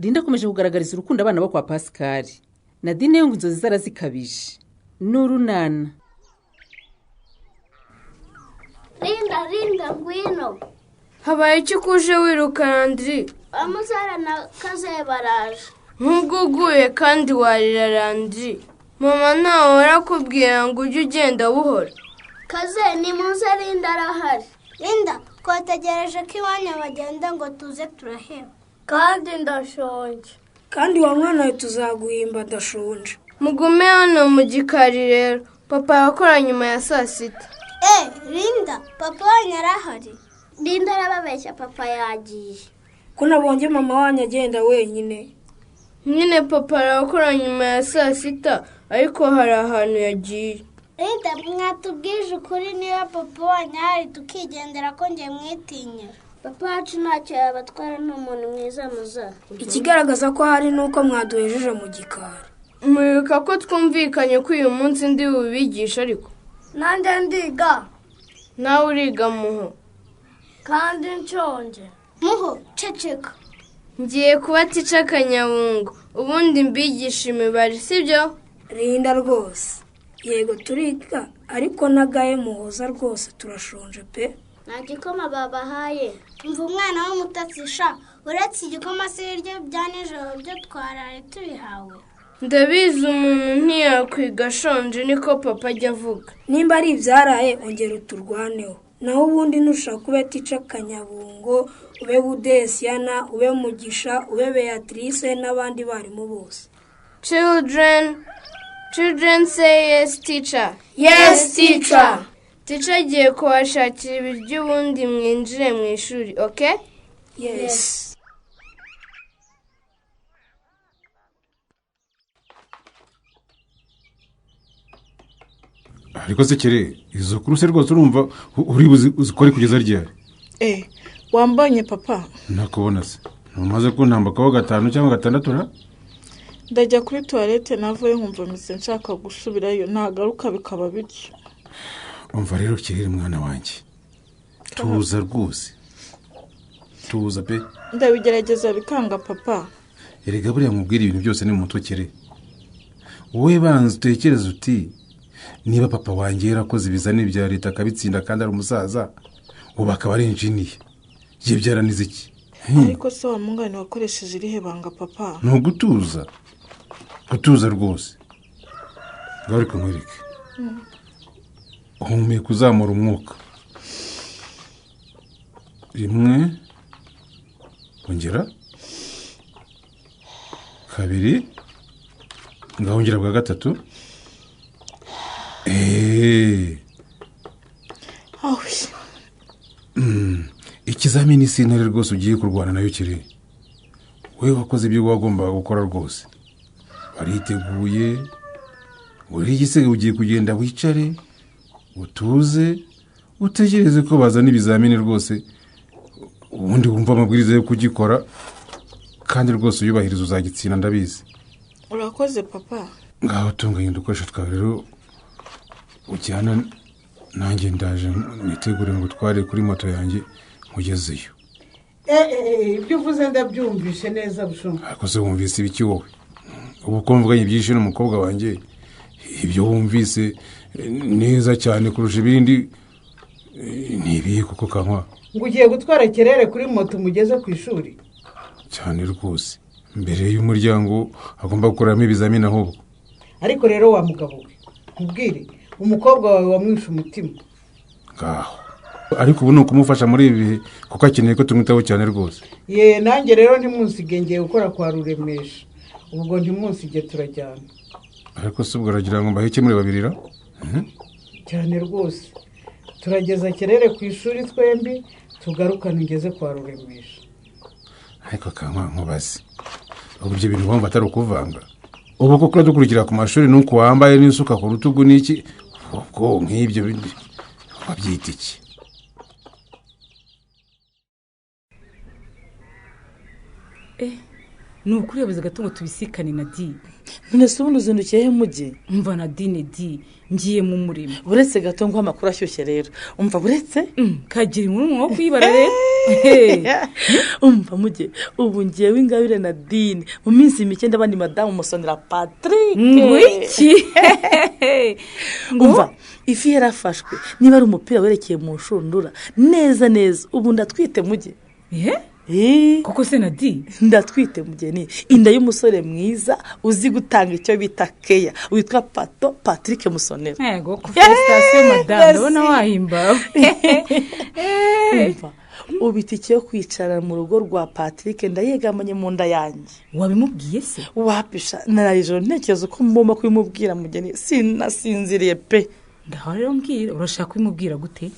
Linda akomeje kugaragariza urukundo abana bo kwa Pascal. Nadine yo ngo inzozi zarazikabije. N'urunana. Linda, Linda, ngwino. Habaye iki kuje wiruka, Landry? Amusara na Kaze baraje. Nk'ubwo uguye kandi warira, Landry. Mama ntawe arakubwira ngo ujye ugenda buhoro. Kaze, ni muze, Linda arahari. Linda, twategereje ko iwanyu bagenda ngo tuze, turaheba. Kandi ndashonje. Kandi wa mwana we tuzaguhimba, ndashonje. Mugume hano mu gikari rero. Papa yakora nyuma ya saa sita. Eh, Linda, papa wanyu arahari. Linda arababeshya, papa yagiye. Ko nabonye mama wanyu agenda wenyine? Nyine papa arakora nyuma ya saa sita, ariko hari ahantu yagiye. Linda, mwatubwije ukuri niba papa wanyu ahari tukigendera, ko njye mwitinyira. Papa wacu ntacyo yabatwara, ni umuntu mwiza muza. Ikigaragaza ko hari nuko mwaduhejeje mu gikari. Muribuka ko twumvikanye ko uyu munsi ndi bubigishe, ariko Nanjye ndiga. Nawe uriga, Muho? Kandi nshonje. Muho, ceceka. Ngiye kuba tica Kanyabungo, ubundi mbigisha imibare, sibyo? Linda rwose, yego turiga, ariko nagaye Muhoza rwose, turashonje pe. Nta gikoma babahaye. Umva umwana w'umutatsi sha, uretse igikoma se ibiryo bya nijoro byo twaraye tubihawe? Ndabizi, umuntu ntiyakwiga ashonje, niko papa ajya avuga. Nimba ari ibyaraye, ongera uturwaneho. Naho ubundi nushaka ube tica Kanyabungo, ube Budesiyana, ube Mugisha, ube Beatrice n'abandi barimu bose. Children, children, say yes, teacher. Yes, teacher. Teacher agiye kubashakira ibiryo, ubundi mwinjire mu ishuri, okay? Yes. Ariko se kere, izo courses rwose urumva uri uzikore kugeza ryari? Eh, wambonye papa? Ntakubona se, ntumaze kuntambakaho gatanu cyangwa gatandatu ra? Ndajya kuri toilette, navuye nkumva mise nshaka gusubirayo, nagaruka bikaba bityo. Umva rero kirere, mwana wanjye, tuza rwose, tuza pe. Ndabigerageza bikanga, papa. Erega buriya mubwira, ibintu byose ni mu mutwe kere. Wowe banza utekereze uti niba papa wanjye yarakoze ibizamini bya leta akabitsinda kandi ari umusaza, ubu akaba ari engineer, ye byaranize iki? Ariko se wa mungani wakoresheje irihe banga, papa? Ni ugutuza, gutuza rwose. Ngaruka nkwereke. Uhumeka, uzamura umwuka rimwe, ongera kabiri, ngahongera bwa gatatu. Eee. Awi. Ikizamini si intare rwose ugiye kurwana nayo kiri. Wowe wakoze ibyo wagombaga gukora rwose, wariteguye. Uri igisigaye ugiye kugenda wicare utuze, utegereze ko bazana ibizamini rwose, ubundi wumva amabwiriza yo kugikora, kandi rwose uyubahiriza uzagitsinda, ndabizi. Urakoze, papa. Ngaho tunganya udukoresho twawe rero ujyana nanjye, ndaje nitegure ngo utware kuri moto yanjye nkugezeyo. Ibyo uvuze ndabyumvishe neza, bushumba. Ariko se wumvise ibiki wowe? Ubu ko mvuganye byinshi n'umukobwa wanjye, ibyo wumvise neza cyane kurusha ibindi ni ibihe kuko kankwa? Ngo ugiye gutwara Kerere kuri moto umugeze ku ishuri? Cyane rwose, mbere y'umuryango agomba gukoreramo ibizamini ahubwo. Ariko rero wa mugabo we, nkubwire, umukobwa wawe wamwishe umutima. Ngaho, ariko ubu ni ukumufasha muri ibi bihe, kuko akeneye ko tumwitaho cyane rwose. Ye, nanjye rero ntimunsige, ngiye gukora kwa Ruremesha, ubwo ntimunsige, turajyana. Ariko se ubwo aragira ngo mbaheke muri babiri ra? Cyane rwose, turageza Kerere ku ishuri twembi, tugarukane ungeze kwa Ruremesha. Ariko kankwa, nkubaze, ubu ibyo bintu wumva atari ukuvanga? Ubu koko dukurikira ku mashuri nuko wambaye n'isuka ku rutugu n'iki, ubwo nk'ibyo wabyita iki? Eh, Ni ukuri yabuze gato ngo tubisikane Nadine. None se ubundi uzindukiye he mujye? Umva Nadine di, ngiye mu murima. Buretse gato ngo amakuru ashyushye rero. Umva buretse? Kagira inkuru wo kuyibara rero. Umva mujye, ubu ngiye w'Ingabire Nadine. Mu minsi mike ndabandi madamu Musonera Patrick. Ngwiki. Umva, ifi yarafashwe niba ari umupira werekeye mu nshundura neza neza, ubu ndatwite mujye. Koko se Nadine? Ndatwite mugeni, inda y'umusore mwiza uzi gutanga icyo bita keya witwa Pato Patrick Musonera. Yego, felicitation madame, ndabona wahimba. Umva, ubu itike yo kwicara mu rugo rwa Patrick ndayegamanye mu nda yanjye. Wabimubwiye se? Wapisha, naraye ijoro ntekereza uko ngomba kubimubwira mugeni, sinasinziriye pe. Ngaho rero mbwira, urashaka kubimubwira gute?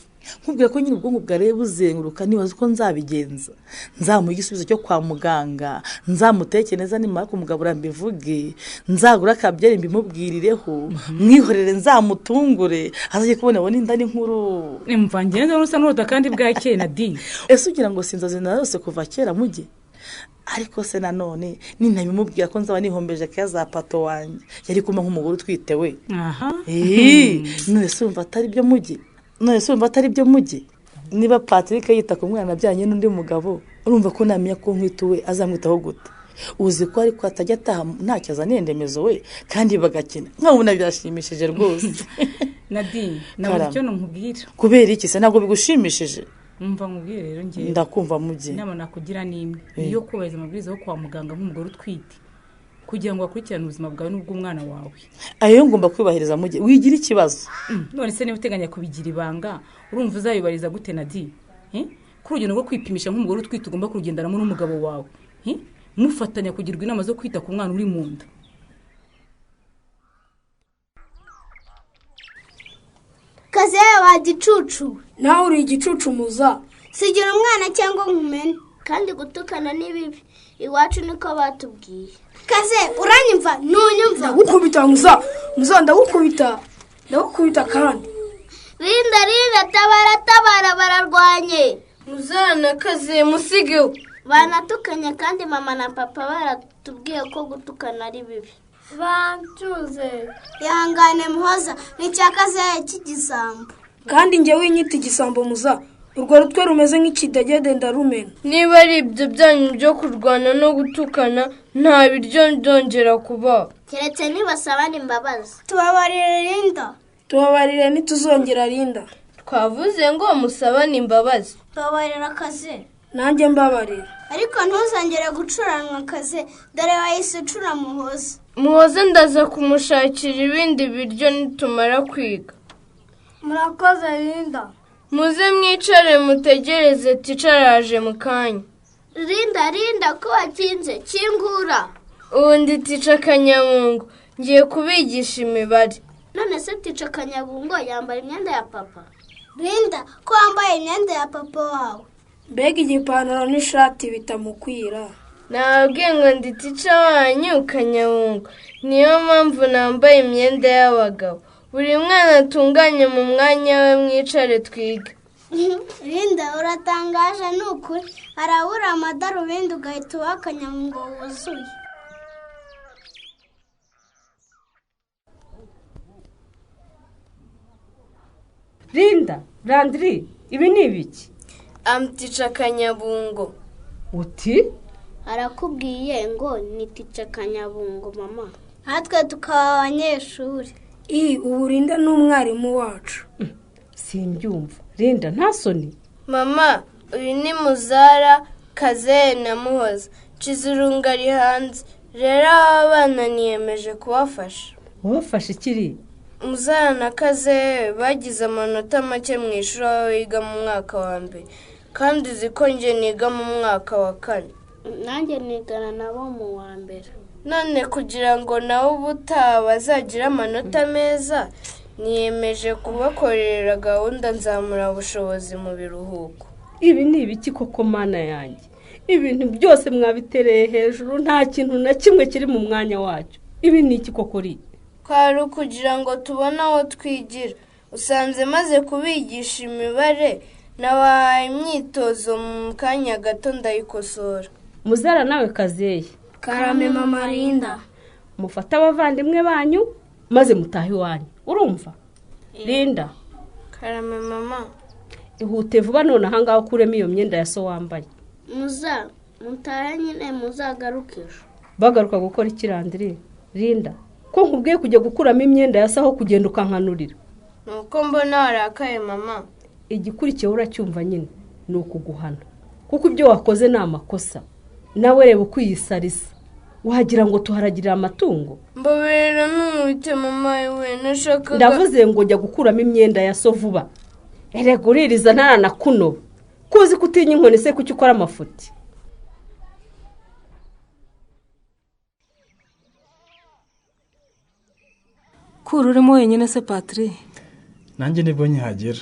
Nkubwira ko nyine ubwonko bwarebe buzenguruka, nibaza uko nzabigenza. Nzamuha igisubizo cyo kwa muganga, nzamuteke neza nimara kumugabura mbivuge, nzagura akabyeri mbimubwirireho, mwihorere nzamutungure, azajye kubona abone inda n'inkuru. Mva ngende usa n'urota kandi bwakeye Nadine. Ese ugira ngo sinzozi narose kuva kera mujye? Ariko se nanone nintabimubwira ko nzaba nihombeje keya za Pato wanjye, yari kumpa nk'umugore utwite we. Aha. None se urumva atari byo mujye? None se urumva atari byo mujye? Niba Patrick yita ku mwana abyaranye n'undi mugabo, urumva ko namenya ko nkwita we azamwitaho gute? Uzi ko ariko atajya ataha ntacyo azaniye ndemezo we, kandi bagakina. Nkabona birashimishije rwose. Nadine, nabuze icyo nkubwira. Kubera iki se ntabwo bigushimishije? Umva nkubwire rero ngewe. Ndakumva mujye. Inama nakugira ni imwe, iyo kubahiriza amabwiriza yo kwa muganga nk'umugore utwite, kugira ngo akurikirane ubuzima bwawe n'ubw'umwana wawe. Ayo ngomba kwibahiriza mujye, wigira ikibazo. None se niba uteganya kubigira ibanga, urumva uzayubariza gute Nadine? Kuri urugendo rwo kwipimisha nk'umugore utwite ugomba kurugendanamo n'umugabo wawe. Mufatanya kugirwa inama zo kwita ku mwana uri mu nda. Kaze wa gicucu. Nawe uri igicucu muza. Sigira umwana cyangwa nkumene. Kandi gutukana ni bibi. Iwacu niko batubwiye. Kaze uranyumva ntunyumva. Ndagukubita muza. Muza ndagukubita. Ndagukubita kandi. Rinda rinda tabara tabara bararwanye. Muzana Kaze musige. Banatukanye kandi mama na papa baratubwiye ko gutukana ari bibi. Bantuze. Ihangane Muhoza, ni cya Kaze cy'igisambo. Kandi njye winyita igisambo muza. Urwo rutwe rumeze nk'ikidegede ndarumena. Niba ari ibyo byanyu byo kurwana no gutukana, nta biryo ndongera kuba. Keretse nibasabana imbabazi. Tubabarire Linda. Tubabarire ntituzongera Linda. Twavuze ngo musabane imbabazi. Tubabarira Kaze. Nanjye mbabarira. Ariko ntuzongere gucuranwa Kaze, dore wahise ucura Muhoza. Muhoza ndaza kumushakira ibindi biryo nitumara kwiga. Murakoze Linda. Muze mwicare mutegereze ticaraje mu kanya. Linda Linda ko wakinze kingura. Ubundi tica Kanyabungo ngiye kubigisha imibare. None se tica Kanyabungo yambara imyenda ya papa? Linda ko wambaye imyenda ya papa wawe? Mbega igipantaro n'ishati bitamukwira. Nababwiye ngo ndi tica wanyu Kanyabungo, niyo mpamvu nambaye imyenda y'abagabo. Buri mwana atunganye mu mwanya we, mwicare twige. Linda uratangaje ni ukuri, harabura amadarubindi ugahita uba Kanyabungo wuzuye. Linda, Landry, ibi ni ibiki? Amtica Kanyabungo. Uti? Arakubwiye ngo ni tica Kanyabungo mama. Natwe tukaba abanyeshuri. Ubu Linda ni umwarimu wacu. Simbyumva. Linda nta soni. Mama, uyu ni Muzara, Kaze na Muhoza. Kizirunga ari hanze. Rero aba bana niyemeje kubafasha. Ubafasha ikiri? Muzara na Kaze bagize amanota make mu ishuri aho biga mu mwaka wa mbere. Kandi uzi ko njye niga mu mwaka wa kane. Nanjye nigana nabo mu wa mbere. None kugira ngo nabo ubutaha bazagira amanota meza, niyemeje kubakorera gahunda nzamura ubushobozi mu biruhuko. Ibi ni ibiki koko mana yanjye? Ibintu byose mwabitereye hejuru, nta kintu na kimwe kiri mu mwanya wacyo. Ibi ni iki koko ri? Kwari ukugira ngo tubone aho twigira. Usanze maze kubigisha imibare, nabahaye imyitozo mu kanya gato ndayikosora. Muzara nawe Kazeye, Karame mama Linda. Mufate abavandimwe banyu maze mutahe iwanyu, urumva? Linda. Karame mama. Ihute vuba none ahangaha ukuremo iyo myenda ya so wambaye. Muza mutahe nyine muzagaruke ejo. Bagaruka gukora iki Landry? Linda, ko nkubwiye kujya gukuramo imyenda ya so aho kugenda ukankanurira? Nuko mbona warakaye mama. Igikurikiyeho uracyumva nyine ni ukuguhana, kuko ibyo wakoze ni amakosa. Nawe reba uko uyisarisa, wagira ngo tuharagirira amatungo. Mbabarira ntumwite mama we, nashakaga. Ndavuze ngo jya gukuramo imyenda ya so vuba. Erega uririza ntaranakunoba. Kuzi ko utinya inkoni se kuki ukora amafuti? Kura urimo wenyine se Patrick? Nanjye nibwo nkihagera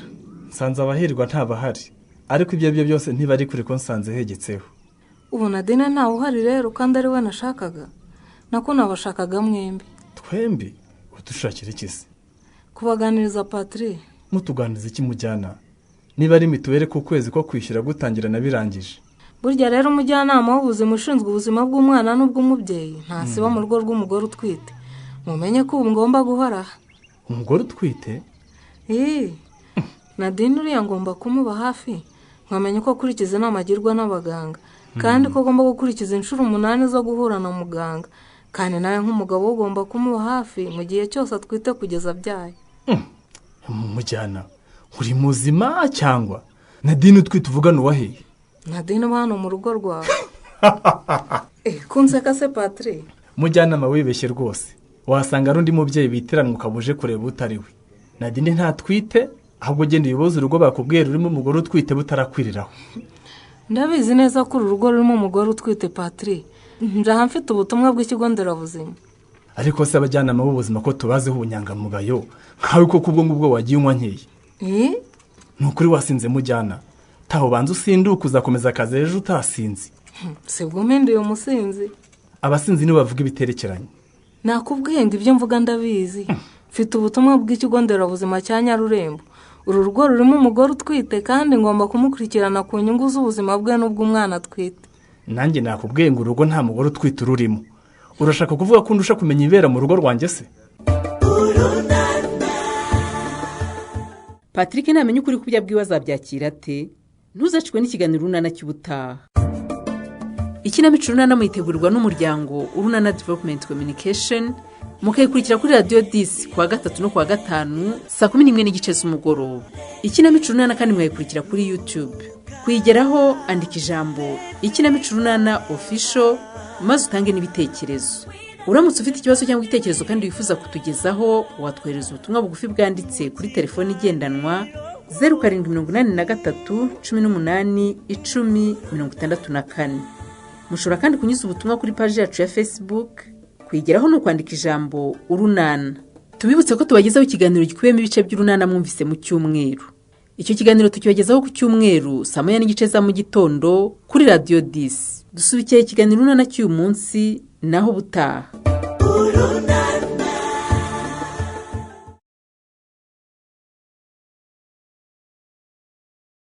nsanze abahirwa ntabahari, ariko ibyo byo byose ntibari kure ko nsanze hegetseho. Ubu Nadine ntawe uhari rero, kandi ari we nashakaga. Nako nabashakaga mwembi. Twembi? Udushakira iki se? Kubaganiriza Patrick. Mutuganiriza iki mujyana? Niba ari mituweli ku kwezi ko kwishyura gutangira nabirangije. Burya rero umujyanama w'ubuzima ushinzwe ubuzima bw'umwana n'ubw'umubyeyi ntasiba mu rugo rw'umugore utwite. Mumenye ko ubu ngomba guhora. Umugore utwite? Nadine uriya ngomba kumuba hafi, nkamenya uko akurikiza inama agirwa n'abaganga, kandi ko agomba gukurikiza inshuro 8 zo guhura na muganga, kandi nawe nk'umugabo ugomba kumuba hafi mu gihe cyose atwite kugeza abyaye. Mujyana, uri muzima cyangwa? Nadine utwite uvugana uwaheye? Nadine uba hano mu rugo rwawe. Kunseka se Patrick? Mujyanama wibeshye rwose, wasanga ari undi mubyeyi bitiranwa ukaba uje kureba utari we. Nadine ntatwite, ahubwo genda uyoboze urugo bakubwiye rurimo umugore utwite butarakwiriraho. Ndabizi neza ko uru rugo rurimo umugore utwite Patrick. Njaha mfite ubutumwa bw'ikigo nderabuzima. Ariko se abajyanama b'ubuzima ko tubazeho ubunyangamugayo nkawe koko ubwo ngubwo wagiye unywa nkeya? Ni ukuri wasinze mujyana. Taho banza usinduka uzakomeza akazi ejo utasinze. Sibwo mpinduye umusinzi. Abasinzi nibo bavuga ibiterekeranye. Nakubwiye ngo ibyo mvuga ndabizi. Mfite ubutumwa bw'ikigo nderabuzima cya Nyarurembo. Uru rugo rurimo umugore utwite kandi ngomba kumukurikirana ku nyungu z'ubuzima bwe n'ubw'umwana atwite. Nanjye nakubwiye ngo urugo nta mugore utwite ururimo. Urashaka kuvuga ko ndusha kumenya ibera mu rugo rwanjye se? Patrick namenye ukuri kubyo abwiwe azabyakira ate? Ntuzacikwe n'ikiganiro Urunana cy'ubutaha. Ikinamico Urunana muyitegurirwa n'umuryango Urunana Development Communication, mukayikurikira kuri Radio 10 kuwa gatatu no kuwa gatanu saa 11:30 z'umugoroba. Ikinamico Urunana kandi mwayikurikira kuri YouTube. Kuyigeraho andika ijambo Ikinamico Urunana Official maze utange n'ibitekerezo. Uramutse ufite ikibazo cyangwa igitekerezo kandi wifuza kutugezaho, watwohereza ubutumwa bugufi bwanditse kuri telefoni igendanwa 0783 18 10 64. Mushobora kandi kunyuza ubutumwa kuri paji yacu ya Facebook. Kuyigeraho ni ukwandika ijambo Urunana. Tubibutse ko tubagezaho ikiganiro gikubiyemo ibice by'Urunana mwumvise mu cyumweru. Icyo kiganiro tukibagezaho ku cyumweru saa 1:30 za mu gitondo kuri Radio 10. Dusubikiye ikiganiro Urunana cy'uyu munsi, naho ubutaha.